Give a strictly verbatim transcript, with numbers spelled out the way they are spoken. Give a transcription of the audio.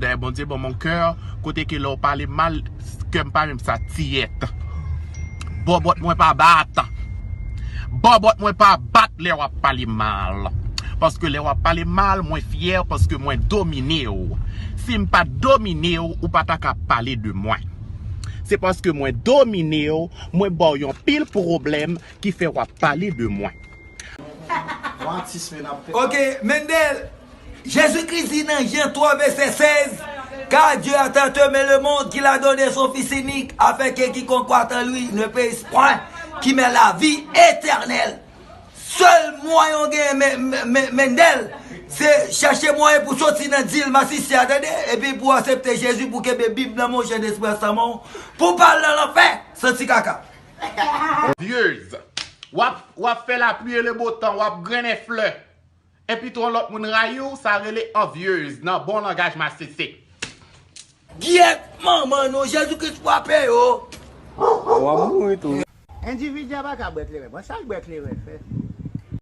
Dayè Bondye ban mwen kè, kote ke lè w pale m mal, kè m pa menm sa tiyèt. Bòbòt mwen pa bat. Bòbòt mwen pa bat lè w ap pale m mal. Paske lè w ap pale m mal, mwen fyè paske mwen domine w. Si m pa t domine w, ou pa ta ka pale de mwen. Se paske mwen domine w, mwen ba w yon pil pwoblèm ki fè w ap pale de mwen. Ok, Mendel, Jezikri di nan Jan twa vèsè sèz, Car Dieu a tant aimé le monde qu'il a donné son Fils unique, afin que quiconque croit en lui ne périsse point, qu'il ait la vie éternelle. Sèl mwayen w genyen, Mendel, se chèche mwayen pou soti nan dil masisi a, tande, epi pou aksepte Jezi, pou kenbe Bib nan men w, Sentespri a nan men w, pou pa al nan lanfè, santi kaka. Envyèz. W ap, w ap fè lapli e le botan, w ap grennen flè. Epi tou yon lòt moun rayi w, sa rele envyèz nan bon langaj masisi. Gyèt manman nou, Jezi Kris frape yo. W ap mouri tou. Endividi a pa ka bwè kleren. Bon, sa l bwè kleren fè?